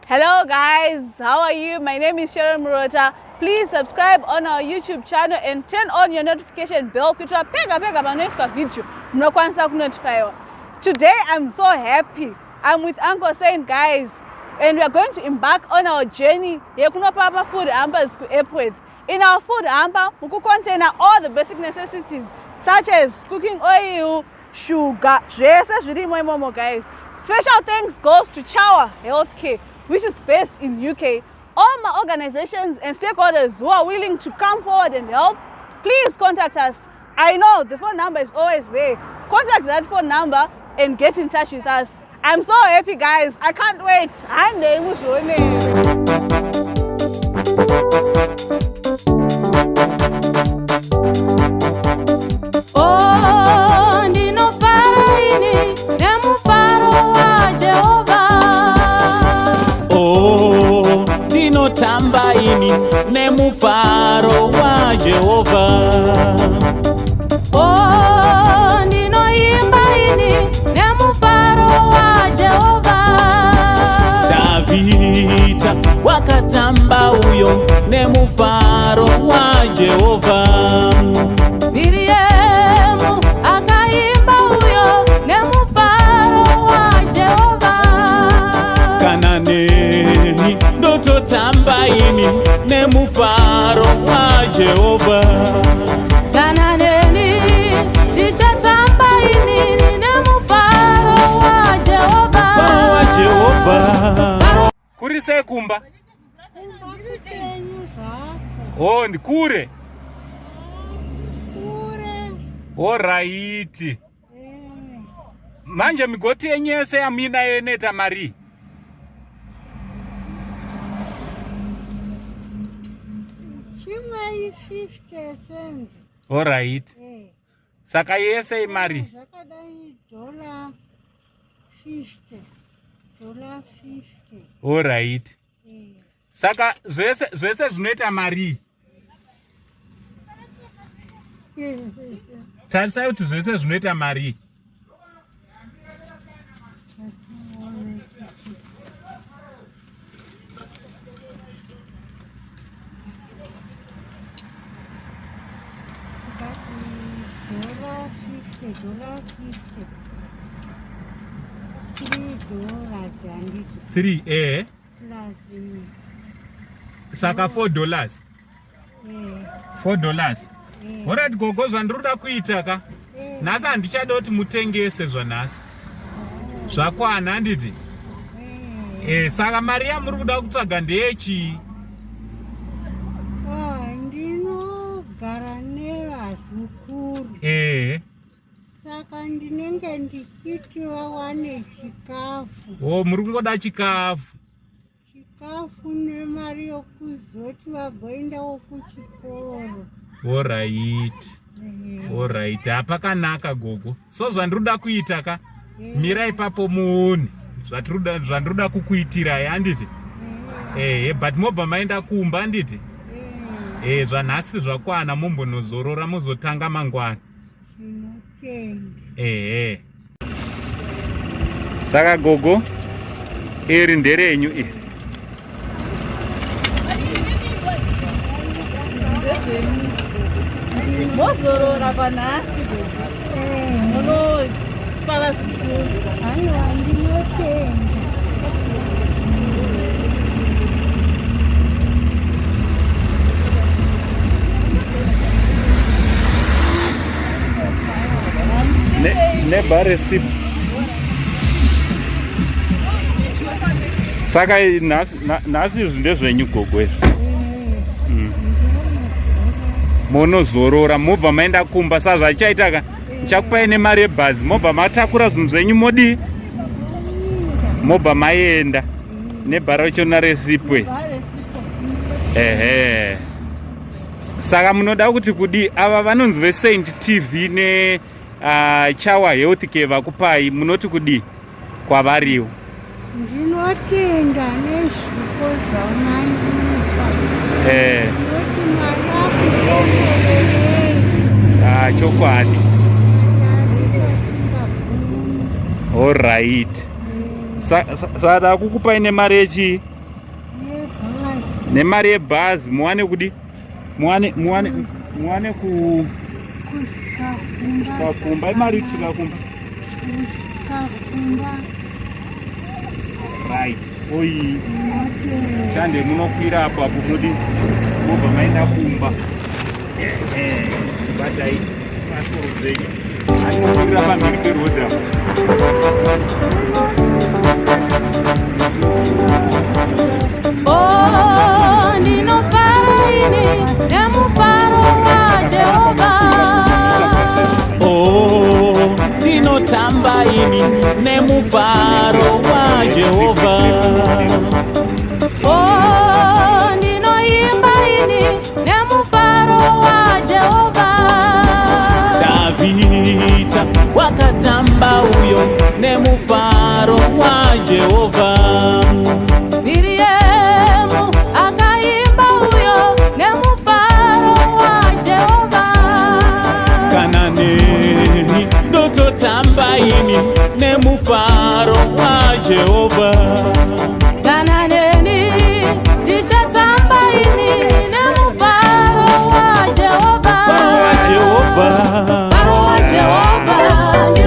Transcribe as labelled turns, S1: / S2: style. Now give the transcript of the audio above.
S1: Hello guys, how are you? My name is Sharon Murota. Please subscribe on our YouTube channel and turn on your notification bell kuitira pega pega panoiswa video munokwanisa kunotifaiwa. Today I'm so happy. I'm with Uncle Saint guys and we are going to embark on our journey yekunopapa food hampers kuEpworth. In our food hamper mukucontainer all the basic necessities such as cooking oil, sugar, zvese zvirimo imomo guys. Special thanks goes to Chawa Healthcare which is based in UK. All my organizations and stakeholders who are willing to come forward and help, please contact us. I know the phone number is always there. Contact that phone number and get in touch with us. I'm so happy guys. I can't wait. Handei muzvione.
S2: Oh, ndinofara ini nemufaro waJehovha.
S3: Oh, ndinotamba ini nemufaro waJehovha.
S2: Oh, ndinoimba ini nemufaro waJehovha.
S3: Dhavhidha wakatamba uyo nemufaro waJehovha.
S2: Miriemu akaimba uyo nemufaro waJehovha.
S3: Kana neni ndototamba ini nemufaro waJehovha.
S2: Kana neni ndichatamba ini nemufaro waJehovha.
S3: Mufaro waJehovha. Kuri sei kumba?
S4: Kupenyu zvako.
S3: Oh, ndikure.
S4: Kure.
S3: Alright. Manje migoti yenyu yese yamuinayo inoita marii?
S4: Chimwe i50 cents.
S3: Alright. Saka yese imari?
S4: Zvakadai dollar 50. Dollar 50.
S3: Alright. Saka zvese zvese zvinoita marii? Tarisai kuti zvese zvinoita marii.
S4: Dollar 50, dollar 50. $3 handiti?
S3: 3 eh.
S4: Plus
S3: Saka $4. $4. Alright gogo, zvandiri kuda kuita ka. Nhasi handichada kuti mutengese zvanhasi. Zvakwana handiti?
S4: Eh.
S3: Eh, saka mari yamuri kuda kutsvaga ndeyechii?
S4: Ah, ndinogara nevazukuru. Saka ndinenge ndichiti vawane chikafu.
S3: Oh, muri kungoda chikafu.
S4: Chikafu nemari yokuzoti vagoendawo kuchikoro.
S3: Alright. Alright, hapakanaka gogo. So zvandiri kuda kuita ka, mira ipapo muone zvandiri kuda kukuitirai handiti? Ehe, but mobva maenda kumba handiti?
S4: Eh.
S3: Eh, zvanhasi zvakwana, mombonozorora mozotanga mangwana.
S4: Tinotenda.
S3: Ehe. Saka gogo, iri nderenyu iri.
S1: Mozorora panhasi gogo. Munopa vazukuru.
S4: Aiwa, ndinotenda.
S3: Nebare sip. Saka nhasi izvi ndezvenyu gogo izvi. Munozorora mobva maenda kumba. Saka zvachichaita ka, ndichakupai nemari yebhazi, mobva matakura zvinhu zvenyu modii, mobva maenda nebhara rachona resipwe. Ehe. Saka munoda kuti kudii? Ava vanonzi veSaint TV ne Chawa Healthcare vakupai, munoti kudii kwavariwo?
S4: Ndinotenda nezvipo zvamandipa. Ndinoti Mwari akukomborerei.
S3: Ah, chokwadi.
S4: Mwari asingagumi.
S3: Alright. Saka kukupai nemari yechii? Nemari yebhazi muwane kudi muwane muwane muwane ku
S4: Kusvika kumba.
S3: kusvika kumba. Imari kusvika kumba.
S4: Kusvika kumba.
S3: Right. Oyi.
S4: Ndinotenda.
S3: Shande munokwira apo apo munodi mobva maenda kumba. Ehe, batai pasoro dzenyu. Anokwirira pamhiri peroad apo.
S2: Oh, ndinofara ini nemufaro waJehovha.
S5: Oh, ndinotamba ini nemufaro waJehovha.
S2: Oh, ndinoimba ini nemufaro waJehovha.
S5: Dhavhidha wakatamba uyo nemufaro waJehovha.
S2: Miriemu akaimba uyo nemufaro waJehovha.
S5: Kana neni ndototamba ini nemufaro waJehovha.